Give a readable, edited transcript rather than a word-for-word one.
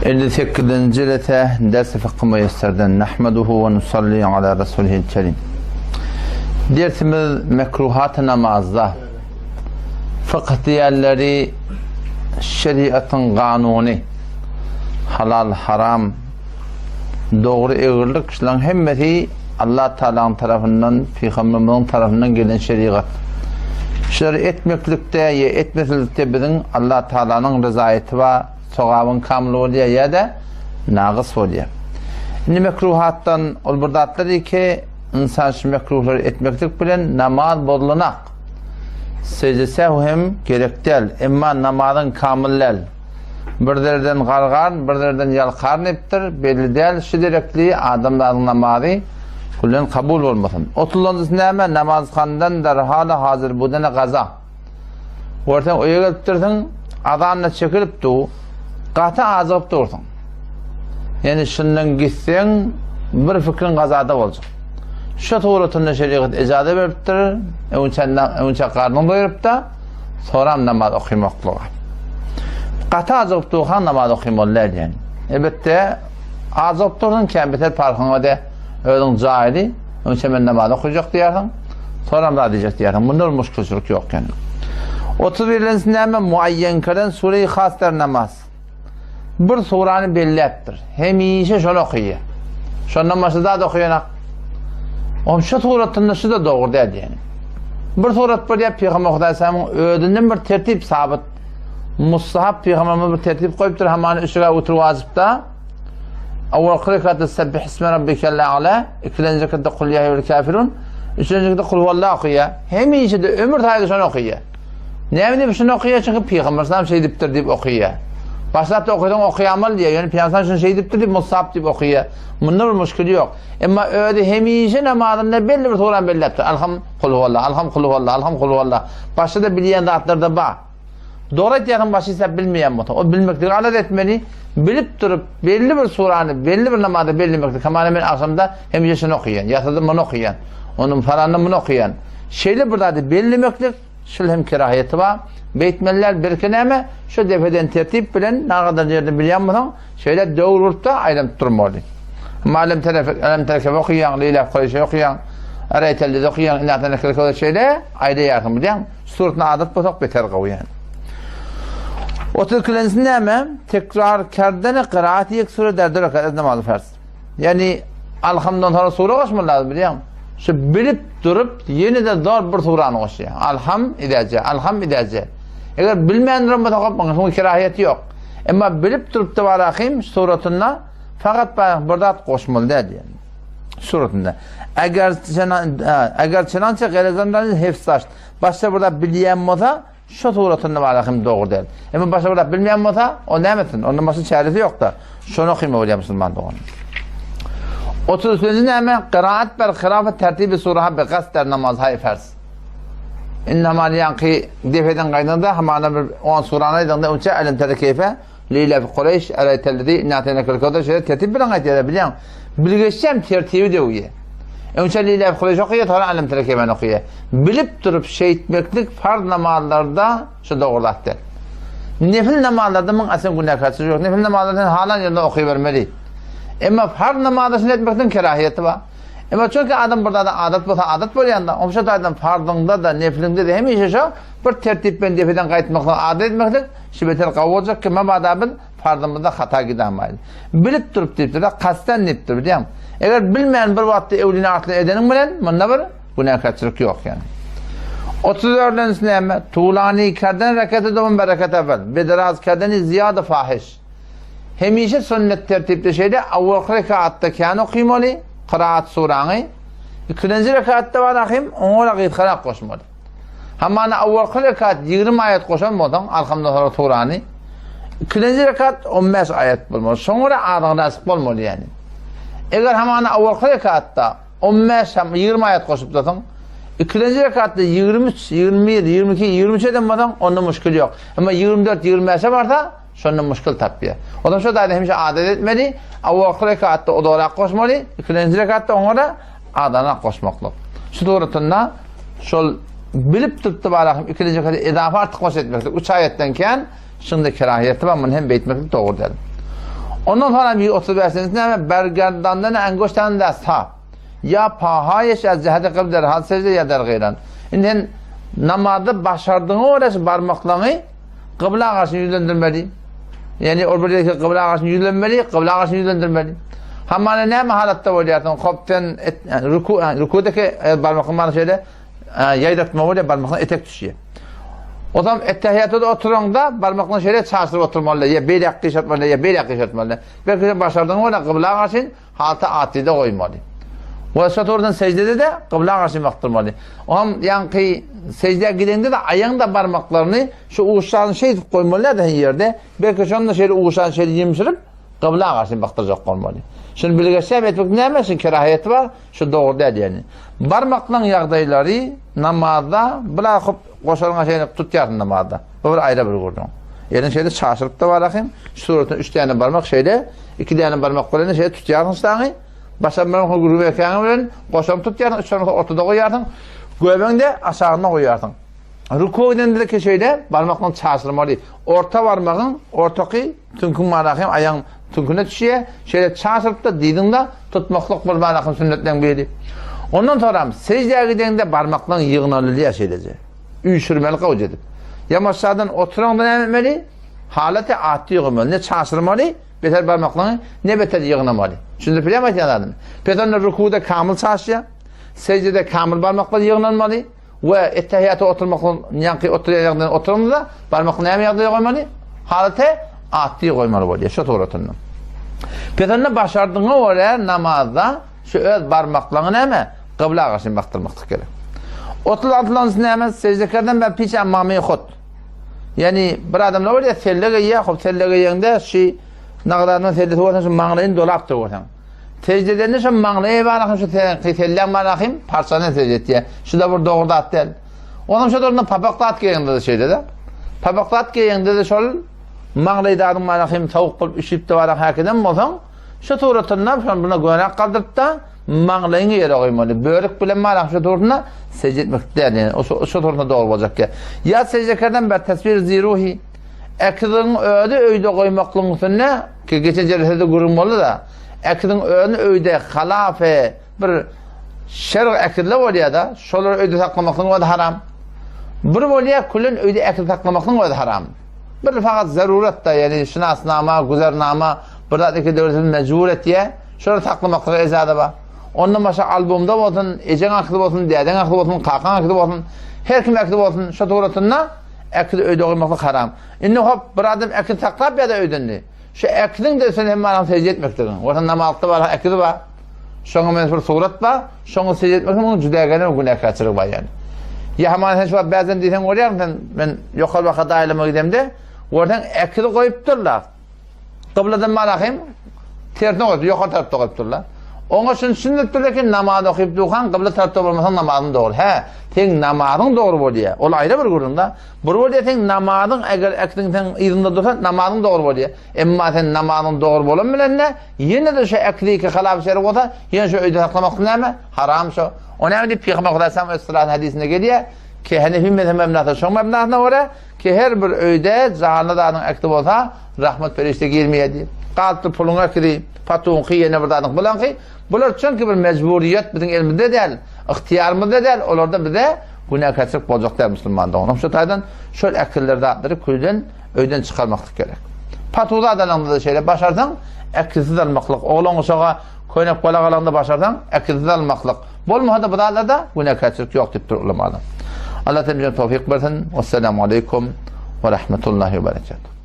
58-nji jelese Ders-i Fykhy Müýesserden Nahmeduhu we nusalli ala Rasulihil Kerim. Dersimiz mekruhat namazda. Fykh diýenleri şeriatyň kanuny, halal, haram, dogry egrilik şularyň hemmesi Allah Taalanyň tarapyndan, pygamberimiziň tarapyndan gelen şeriat. Şulary etmeklikde ýa etmesizlikde biziň Allah Taalanyň ryzaýeti bar. Sogabyň kamyl bolýar ýa-da nagys bolýar. Indi mekruhatdan ol bir zatlar ki, ynsan şu mekruhlary etmeklik bilen namaz bozulanak. Secde sehw hem gerek däl, emma namazyň kamyl däl. Bir zerden gargarn, bir zerden ýalkarn diýipdir, belli däl, şu derekli adamzadyň namazy küllen kabul bolmasyn. Otuzlanjysy näme? Namazhandan derhala hazir budene gaza. Görseň öýe gelipdirsiň, azan-da çekilip dur, gaty ajygyp dursuň. Ýani şundan gitseň, bir fikriň gazada boljak. Şu suratynda şerigat ejaza beripdir, öňçe öňçe garnyň doýuryp-da, soram namaz okymaklyga. Gaty ajygyp durkaň namaz okymaly däl ýani. Elbetde, ajygyp dursuň, kän beter parhyňa de, özüň jaýly. Öňçe men namaz okajak diýýärsiň, soram zat diýjek diýýärsiň. Bunda bir muşkilçilik ýok ýani. 31-nji näme? Muayyen keren sure-i has der namaz. Bir surany belläpdir. Hemişe şony okaýar. Şondan başga zat okaýanak. Oň şu suratynda şu da dogry däl diýen. Bir surat bolýar Pygamber Hudaý Salamyň özünden bir tertip sabyt. Mustahap Pygamberimiz bir tertip goýupdyr, hamany üçüge oturyp wajypda. Owalky rekatda Sebbih isme rabbikel a'la, ikilenji rekatda Kul ýa eýýuhel kafirun, üçünji rekatda Kul huwallah okaýar. Hemişe-de ömür taýda şony okaýar. Näme diýip şuny okaýar? Çünki Pygamber sallam şeýdipdir diýip okaýar. Başlap-da okasaň okaýamaly diýýär. Ýöne Pygamber sallam şuny şeýdipdir diýip mustahap diýip okaýar. Munda bir muşkil ýok. Emma özi hemişe namazynda belli bir surany belläpdir. Alham Kul huwallah, Alham Kul huwallah, Alham Kul huwallah. Başda-da bilýän zatlar-da bar. Dogry aýtýarsyň başy isläp bilmeýän bolsa, o bilmekligi alada etmeli, bilip durup belli bir surany belli bir namazda bellemeklik, hamana men agşamda hemişe şuny okaýan, ýasyda muny okaýan, onuň falanda muny okaýan. Şeýle bir zady bellemeklik şul hem kerahiýeti bar. Beýtmeli däl, belki näme, şu depeden tertip bilen nagadan ýerini bilýän bolsaň, şeýle döwür urupda aýlanyp durmaly. Malem terefek, elem terekebe okaýaň, leýla kureýşe okaýaň, ereýtellide okaýaň, inatene şeýle aýlaýarsyň bilýäňmi? Suratny adat bolsak beter gowy ýani. 32-lenjisi näme? Tekrar kerdene kıraat yek sure derdi rekat namazy farz. Ýani alhamdan sonra sure goşmaly lazym bilýäň. Şu bilip durup ýene-de zor bir surany goşýar. Alham idäje, alham idäje. Eger bilmän duran bolsa hop, munuň kerahiýeti ýok. Emma bilip durup da barahim suratynda fakat bir zat goşmaly däl diýen. Suratynda. Eger eger çenança gerezandan hifz açt. Başga bir zat bilýän bolsa, şu suratynda bar hem dogry däl. Emma başga bir zat bilmeýän bolsa, o näme etsin? Ondan başga çäresi ýok-da. Şony okyma bolýar musulman dogan. 33-nji näme? Kıraat ber hilafet tertibi suraha bi gast der namaz hay farz. Indi hamana ýaňky depeden gaýdanda hamana bir 10 surany aýdanda onça elem tere keýfe Leýla fi Kureýş ereýtellezi inna ateýnakal kewser şeýle tertip bilen aýtýar bilýäň. Bilgeşjem tertibi döwýär. Öňçe Leýla fi Kureýş okaýar, soňra Elem tere keýfeni okaýar. Bilip durup şeýtmeklik farz namazlarda şu dogry zat däl. Nefil namazlarda muň aslen günäkärçilik ýok. Nefil namazlarda sen halan ýerinde okaýbermeli. Emma farz namazda şuny etmekligiň kerahiýeti bar. Emma çünki adam bir zada adat bolsa adat bolýanda, oň şu taýdan farzyňda-da, nefiliňde-de hemişe şo bir tertip bilen depeden gaýtmaklygy adat etmeklik Şu beter gawy boljak ki, mabada biz farzymyzda hata gidamaýly. Bilip durup diýipdir-de, kasdan diýipdir, bilýäňmi? Eger bilmän bir wagtda ewlini artly edeniň bilen, munda bir günäkärçilik ýok ýani. 34-nji näme? Tulani kerden reketi dowam bereket evvel. Bediraz kerdeni ziýada fahiş. Hemişe sünnet tertipde şeýle, awwalky rekatda kän okymaly, kyraat suraňy, ikinji rekatda bar ahim, oňa gysgarak goşmaly. Hamana awwalky rekat 20 aýat goşan bolsaň, arkamdan sonra surany, ikinji rekat 15 aýat bolmaly. Şoňa görä azyňa nasyp bolmaly ýani. Eger hamana awwalky rekatda 15 hem 20 aýat goşup dursaň, ikinji rekatda 23, 21, 22, 23 eden bolsaň, onda muşkil ýok. Emma 24, 25-e barsa, şonda muşkil tapýar. O zaman şo daýda hemişe adat etmeli, awwalky rekatda uzarak goşmaly, ikinji rekatda oňa da Adana goşmaklyk. Şu suratynda şol bilip durupdy barahym ikinji rekatda edafa artykmaç etmeklik. Üç aýatdan kän şunda kerahiýeti bar, muny hem beýtmeklik dogry däl. Ondan sonra 135 näme bergerdandan angoştan dest ha. Ya pahaýeş az jihati kybl derhal secde ya der gayran. Indi sen namazda başardygyňa görä şu barmaklaryňy kybla garşy ýüzlendirmeli. Ýani ol bir ýerde kybla garşy ýüzlenmeli, kybla garşy ýüzlendirmeli. Hamana näme halatda bolýarsyň? Hop sen et, yani, ruku, yani, rukudaki e, barmaklaryň bana şeýle e, ýaýdatma bolýar, barmaklaryň etek düşýär. O zaman ettehiýatda oturaňda barmaklaryny şeýle çaşyryp oturmaly, ýa beýläk gyşartmaly, ýa beýläk gyşartmaly. Belki sen başardygyňa görä kybla garşy Halta atyda goýmaly. We şo turdan seždede-de kybla garşy bakdyrmaly. Oňam ýaňky seždä gidende-de aýagyň-da barmaklaryny şu uçlaryny şeýdip goýmaly däl-de ýerde. Belki şonda şeýle uçlaryny şeýle ýemşirip kybla garşy bakdyrjak bolmaly. Şuny bilgeşläp etmek näme üçin kerahiýeti bar? Şu dogry däl ýani. Barmaklaryň ýagdaýlary namazda bula hop goşaryňa şeýle tutýarsyň namazda. Bu bir aýra bir gürrüň. Ýene şeýle çaşyryp da bar ahim. Şu suratda üç däne barmak şeýle, iki däne barmak bilen şeýle tutýarsyň şaňy. Başam barmak gürbekäňi bilen goşam tutýarsyň, üç barmagy ortada goýýarsyň. Göbeňi de aşagynda goýýarsyň. Ruku edende ki şeýle barmaklaryny çaşyrmaly. Orta barmagyň ortaky süňküň manahy hem aýagyň süňküne düşýär. Şeýle çaşyryp da diýdiň-de tutmaklyk bir manahy sünnetleň biri. Ondan soňra seždä gideňde barmaklaryň ýygnalylýar şeýleje. Üýşürmeli gawja edip. Ýamaşjadan oturaňda näme etmeli? Halaty atdy ýygamaly. Ne çaşyrmaly, beter barmaklaryňy, ne beter ýygnamaly. Düşündirip bilýärmi aýtýan zadymy? Pes onda rukuda kamyl çaşýar. Seždede kamyl barmaklar ýygnanmaly we ettehiýata oturmaklygyň ýaňky oturýan ýagdaýynda oturanynda barmaklary näme ýagdaýa goýmaly? Halaty atdy goýmaly bolýar şu suratynda. Pes onda başardygyňa görä namazda Şu öz barmaklaňy näme? Kybla garşy bakdyrmaklyk gerek. 36-lanysy näme? Sejdekerden bäri piç ammamy hut. Ýani bir adamlar bolýar, selle geýýär, hop selle geýende şu nagdadan sellesi bolsa şu maňlaýyny dolapdyr görseň. Sejdedende şu maňlaýy barahym şu selläň barahym parçany sejde etýär. Şu da bir dogry zat däl. Onam şu durunda papak zat geýende de şeýle-de. Papak zat geýende de şol maňlaý zadyň barahym sowuk bolup üşüp de barah häkiden bolsaň, Şu suratynda şony buna gönak galdyryp-da, maňlaýyňy ýere goýmaly. Börük bilen maňlaýyň şu suratynda sejde etmek däl. Ýani o şu suratynda dogry boljak ýa. Ýa sejde kerden ber tesbir ziruhi. Ekiziň özi öýde goýmaklygyň üstünde ki geçen jelesede gürrüň boldy-da. Ekiziň özüni öýde halafe bir şerg ekizle bolýar-da, şolary öýde saklamaklygyň özi haram. Bir bolýar külen öýde ekiz saklamaklygyň özi haram. Bir fakat zarurat-da, ýani şynasnama, güzernama Bir zat iki döwletini mejbur etýär. Şolary saklamaklyga ejaza bar. Ondan başga albomda bolsun, ejeň akly bolsun, dädeň akly bolsun, kakaň akly bolsun, her kim akly bolsun, şo suratynda akly öýde goýmaklyk haram. Indi hop bir adam akly saklap ýa-da öýdendi. Şu aklyň de sen hem maňa secde etmekligiň. Watan namazda bar, akly bar. Şoňa men bir surat bar. Şoňa secde etmek munuň juda gene günäkärçilik bar ýani. Ýa haman sen şu bäzen diýseň bolýarmy sen men ýokary baka daýlama gidemde, görseň akly goýupdyrlar. Kybladan malahym tersine goýupdyr, ýokary tarapda goýupdyrlar. Oňa şuny düşündiripdirler ki, namaz okyp durkaň kybla tarapda bolmasaň namazyň dogry. Hä, seň namazyň dogry bolýar. Ol aýra bir gürrüň-de. Bir bolýar seň namazyň eger äkdiň seň yzyňda dursa namazyň dogry bolýar. Emma sen namazyň dogry bolan bilen-de ýene-de şu äkdiki halap şeri bolsa, ýene şu öýde saklamak näme? Haram şo. O näme diýip Pygamber Hudaý öz sylasyny hadysynda gelýär ki, Henefi mezhebi mebnasy şoň mebnasyna görä Ki her bir öýde janly zadyň äkdi bolsa, rahmet perişde girmeýär diýip. Galypdyr puluň äkidi, patuňky, ýene bir zadyň bulanky. Bular çünki bir mejburyýet biziň elimizde däl, ygtyýarymyzda däl, olarda bize günäkärçilik boljak däl musulman doganlar. Şu taýdan şol äkiller zatlary külden öýden çykarmaklyk gerek. Patu zat alaňda-da şeýle başarsaň, äkisiz almaklyk. Oglan uşaga köýnek balak alaňda başarsaň, äkisiz almaklyk. Bolmasa-da bu zatlarda günäkärçilik ýok diýipdir ulamalar. Allah tebjene towfik bersin. Wesselamu aleýkum we rahmetullahi we berekatuh.